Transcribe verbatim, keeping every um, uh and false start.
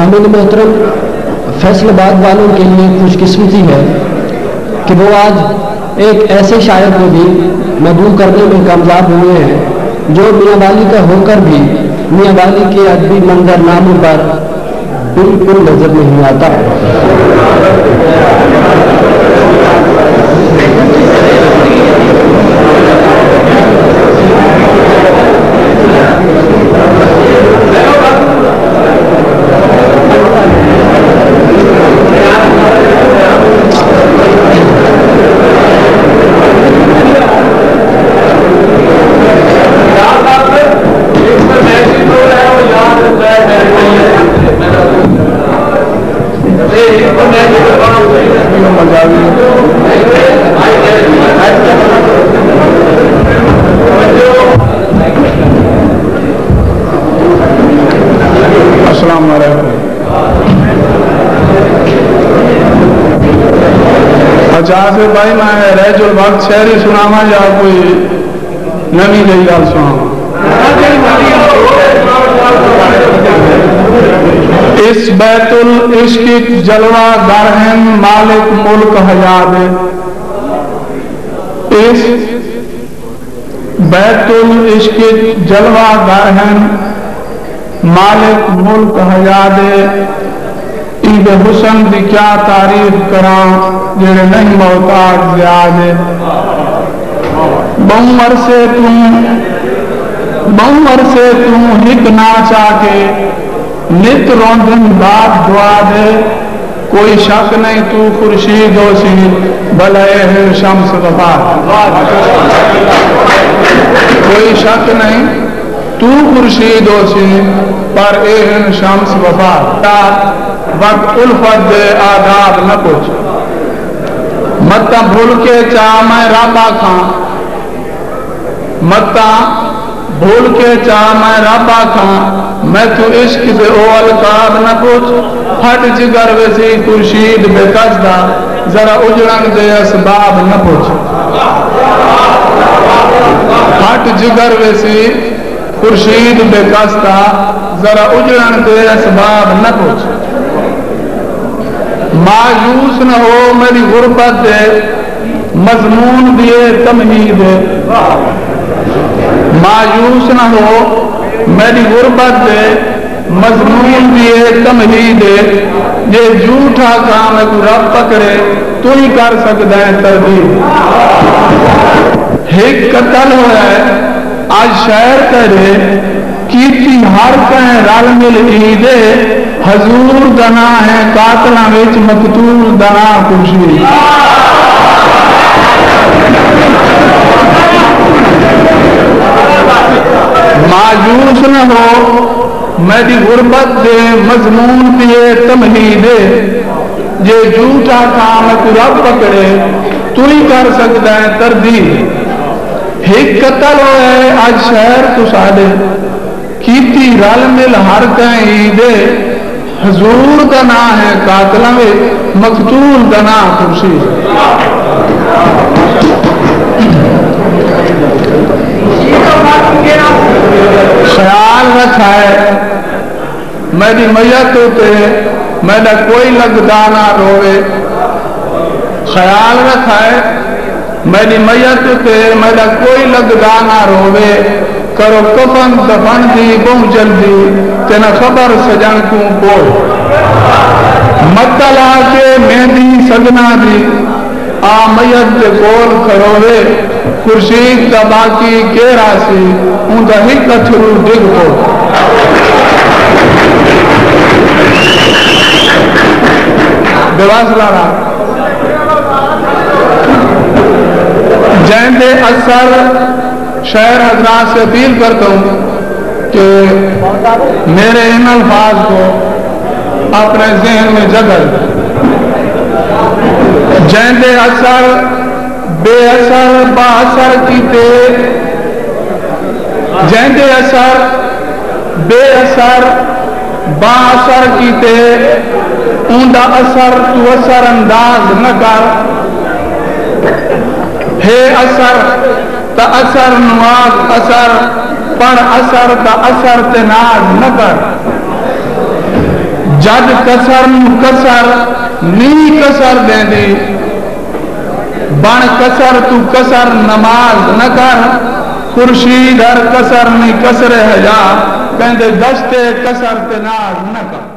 حامد محترم، فیصل آباد والوں کے لیے خوش قسمتی ہے کہ وہ آج ایک ایسے شاعر کو بھی مدعو کرنے میں کامیاب ہوئے ہیں، جو میاں والی کا ہو کر بھی میاں والی کے ادبی منظرناموں پر بالکل نظر نہیں آتا۔ السلام علیکم۔ اچھا آصف بھائی، میں رائج الوقت شاعری سناواں یا کوئی نویں جئی ڳالھ سݨاواں؟ اس بیت العشق اچ جلوہ گر ہن مالک ملک حیا دے۔ اس بیت العشق اچ جلوہ گر ہن مالک ملک حیا دے، ایندے حسن دی کیا تعریف کراں، جیڑھے نہیں محتاج ضیا دے۔ ٻہوں عرصے توں، ٻہوں عرصے توں ہک ناں چا کے، نت روندن باب دعا دے۔ کوئی شک نہیں توں خورشید ہوسیں، بھلا اے ہن شمس وفا۔ کوئی شک نہیں توں خورشید ہوسیں، پر اے ہن شمس وفا۔ وقت الفت دے آداب نہ پچھ، متاں بھل کے چا میں رب آکھاں، متاں بھل کے چا میں رب آکھاں، میتھوں عشق دے او القاب نہ پچھ۔ پھٹ جگر ویسی خورشید بے کس دا، ذرا اجڑݨ دے اسباب نہ پچھ۔ پھٹ جگر ویسی خورشید بے کس دا، ذرا اجڑݨ دے اسباب نہ پچھ۔ مایوس نہ ہو میݙی غربت دے، مضمون دی اے تمہید اے۔ مایوس نہ ہو میݙی غربت دے، مضمون دی اے تمہید اے۔ جے جھوٹ آکھاں میکوں رب پکڑے، توں ہی کر سڳدا ایں تردید۔ ہک قتل ہویا اے، اڄ شہر تیݙے، کیتی ہر کہیں رل مل عید اے۔ حضور دا ناں ہے قاتلاں وچ، مقتول دا ناں خورشید۔ مایوس نہ ہو میݙی غربت دے، مضمون دی اے تمہید اے۔ جے جھوٹ آکھاں میکوں رب پکڑے، توں ہی کر سڳدا ایں تردید۔ ہک قتل ہویا اے اڄ شہر توں ساݙے، کیتی رل مل ہر کہیں عید اے۔ حضور دا ناں ہے قاتلاں وچ، مقتول دا ناں خورشید۔ خیال رکھائے میݙی میت اتے میݙا کوئی لڳدا نہ رووے۔ خیال رکھائے میݙی میت اتے میݙا کوئی لڳدا نہ رووے۔ کرو کفن دفن دی ٻہوں جلدی، تے نہ خبر سڄݨ کوں کوئی۔ متل آ کے مہندی سڳنا دی، آ میت دے کول کھڑووے۔ خورشید دا باقی کیڑھا سی، اوندا ہک اتھرو ڈگھ پو۔ بے واصلہ نہ جیندے اثر، شاعر حضرات سے اپیل کرتا ہوں کہ میرے ان الفاظ کو اپنے ذہن میں جگہ دیں۔ جیندے اثر بے اثر با اثر کیتے، جیندے اثر بے اثر با اثر کیتے، اوندا اثر توں اثر انداز نہ کر۔ ہے اثر تاں اثر نواز اثر، پر اثر دا اثر تے ناز نہ کر۔ جڄ قصر نوں قصر نی قصر ݙیندی، بݨ قصر توں قصر نماز نہ کر، خورشید ہر قصر نی قصر حیا، کیندے دشت قصر تے ناز نہ کر۔